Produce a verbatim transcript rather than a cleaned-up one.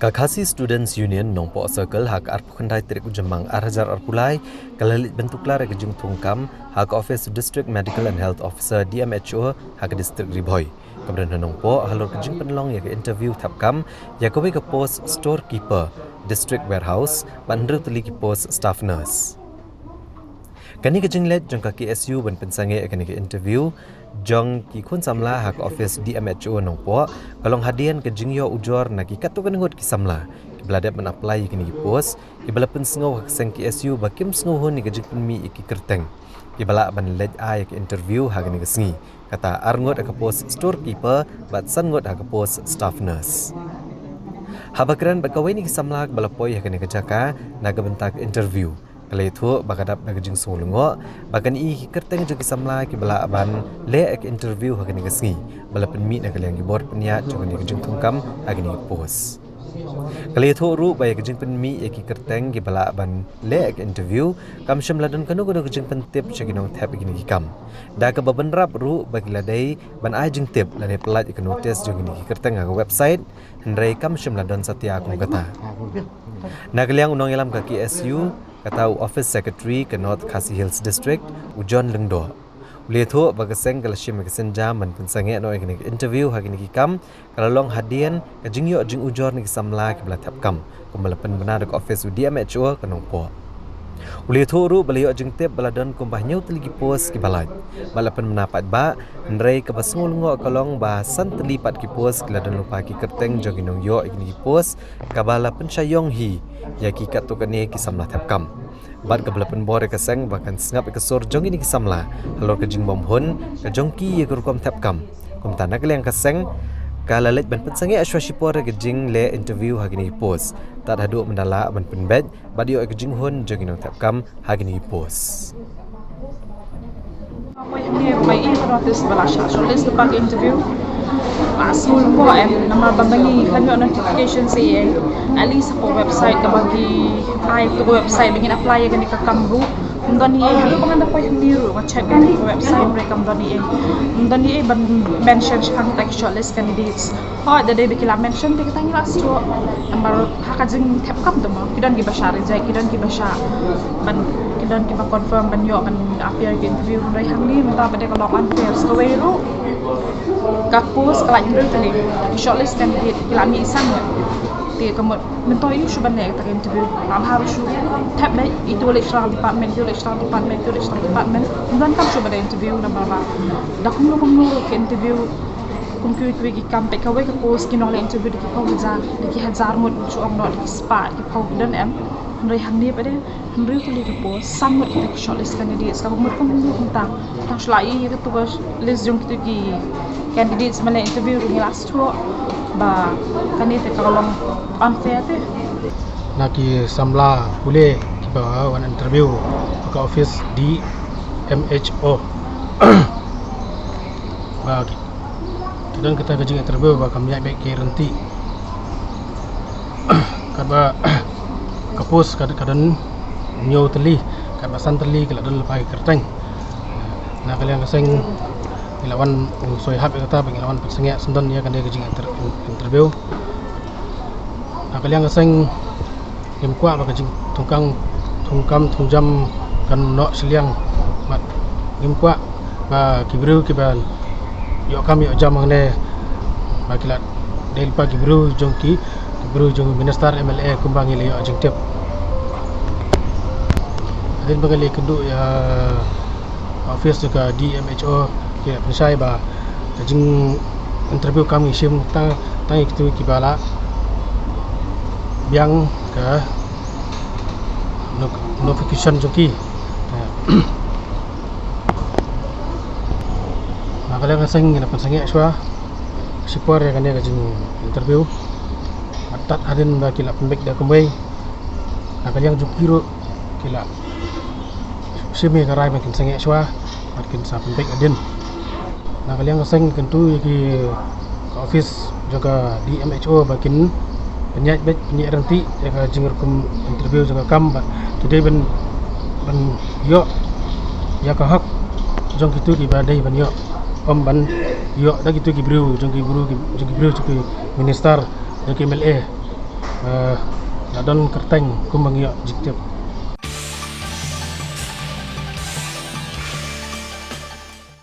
Ka Khasi Students Union Nongpoh Circle ha ka arphew khyndai tarik u Jymmang ar hajar arphew lai ka la leit ban tuklar ïa ka jingthungkam ha ka ophis u District Medical and Health Officer, D M H O, ha ka district Ri Bhoi, kaba don ha Nongpoh, halor ka jingpynlong ïa ka interview thep kam ïa kawei ka post storekeeper, district warehouse, bad hynriew tylli ki post staff nurse. Kane ka jingleit jong ka K S U ban pynsangeh ïa kane ka interview jong ki khun samla ha ka ophis D M H O Nongpoh ka long hadien ka jingïoh ujor na ki katto katne ngut ki samla kiba la dep ban apply ïa kine ki post, kiba la pynsngew ha ka seng K S U ba kim sngewhun ïa ka jingpynmih ïa ki kyrteng kiba lah ban leit ai ïa ka interview ha kane ka sngi. Kata ar ngut ha ka post storekeeper bad san ngut ha ka post staff nurse. Haba kren bad kawei na ki samla kaba la poi ha kane ka jaka na ka bynta ka interview, ka la ïathuh ba ka dap da ka jingsngew lyngngoh ba kan i ki kyrteng jong ki samla kiba lah ban leh ïa ka interview ha kane ka sngi ba la pynmih na ka liang ki bor pynïaid jong kane ka jingthungkam ha kane ka post. Ka la ïathuh ruh ba ïa ka jingpynmih ïa ki kyrteng kiba lah ban leh ïa ka interview kam shym la don kano kano ka jingpyntip sha ki nongthep ïa kine ki kam, da kaba bynrap ruh ba ki la dei ban ai jingtip lane pyllait ïa ka notice jong kine ki kyrteng ha ka website, hynrei kam shym la don satia kum kata. Na ka liang u nongïalam ka K S U, kata u office secretary ka North Khasi Hills District, u John Lyngdoh, u la ïathuh ba ka seng ka la shim ïa ka sienjam ban pynsangeh noh ïa kane ka interview ha kine ki kam ka la long hadien ka jingïoh jingujor na ki samla kiba la thep kam, kumba la pynbna da ka ophis u D M H O ka Nongpoh. U la ïathuh ruh ba la ïoh jingtip ba la don kumba hynñiew tylli ki post kiba lait bad la pynbna paidbah, hynrei kaba sngew lyngngoh ka long ba san tylli pat ki post ki la don lypa ki kyrteng jong ki nongïoh ïa kine ki post, kaba la pynshai ïong hi ïa ki katto katne ki samla thep kam. Bad kaba la pynbor ïa ka seng ba kan sngap ïa ka sur jong kine ki samla halor ka jingbymhun ka jong ki ïa ka rukom thep kam. Kumta na ka liang ka seng ka la leit ban pynsangeh shuwa shipor ïa ka jingleh interview ha kine ki post, tad haduh mynta lah ban pynbeit bad ïoh ïa ka jinghun jong ki nongthep kam ha kine ki post. Poi hangne ba i ka notice ba la shah shortlist lypa ka interview. Ba sngew lyngngoh em, namar ba ma ngi khlem ïoh notification sa ei ei. At least ha ka website kaba ki ai, ka website ba ngin apply ïa kane ka kam ruh, ym don ei ei. Haduh ba ngan da poi hangne ruh nga check ïa ka website ruh kam don ei ei. Ym don ei ei ban mention shaphang kita ki shortlist candidates. Hooid, da dei ba ki la mention te kata ngi la sngewthuh. Namar ha ka jingthep kam te mo, ki don kiba shah reject, ki don kiba shah ban, ki don kiba confirm ban ïoh ban appear ki interview, hynrei hangne mynta ba dei ka long unfair. Sa kawei ruh ka post ka la hynriew tylli, ki shortlist candidate ki la mih san ngut. Te ka mut mynta ïoh shuh ban leh kata ka interview, la bha ruh shu thep beit, itu leh sha department, itu leh sha department, itu leh sha department. Ym donkam shuh ban leh interview namar ba da kumno kumno ruh ki interview kum kiwei kiwei ki kam, peit kawei ka post ki nongleh interview da ki phew hajar, da ki hajar ngut, shu ong noh da ki spah, da ki phew, ki don em. Hynrei hangne pat de hynriew tylli ka post, san ngut kita ki shortlist candidates, kaba mut kumno kumta. Tang shu la ïoh ïa katu ka list jong kitu ki candidates ban leh interview ruh ngi la sngewthuh ba kane te ka long unfair te. Na ki samla pule kiba wan interview ha ka office D M H O. Ba ki, ki don kata ka jing interview ba kam ïaid beit ki rynti. Katba ka post ka, ka don hynñiew tylli, katba san tylli ki la don lypa ki kyrteng. Na ka liang ka seng ngi la wan u soi hap ïa kata ba ngi la wan pynsangeh syndon ïa kane ka jing inter-, interview. Na ka liang ka seng ngim kwah ba ka jingthungkam, thungkam thungjam kan noh shiliang. Bad ngim kwah ba ki briew kiba ïoh kam ïoh jam hangne ba ki la dei lypa ki briew jong ki, ki briew jong minister, M L A kumba ngi la ïoh jingtip. Hadien ba ngi la ïakynduh ïa office jong ka D M H O, ki la pynshai ba ka jing interview kam ngi shim tang, tang ïa kitu kiba la biang ka no-, notification jong ki. Na ka liang ka seng ngi la pynsangeh shuwa shipor ïa kane ka jing interview. Bad tad hadien ba ki la pynbeit da kumwei, na ka liang jong ki ruh ki la shim ïa ka rai ba kin sangeh shuwa bad kin sa pynbeit hadien. Na ka liang ka seng kyntu ïa ki, ka office jong ka D M H O ba kin pynïaid beit, pynïaid rynti ïa ka jingrukom interview jong ka kam, bad ki dei ban, ban ïoh ïa ka hok jong kitu kiba dei ban ïoh, ym ban ïoh da kitu ki briew jong ki briew, jong ki briew jong ki minister, jong ki M L A. Eh, la don kyrteng kumba ngi ïoh jingtip.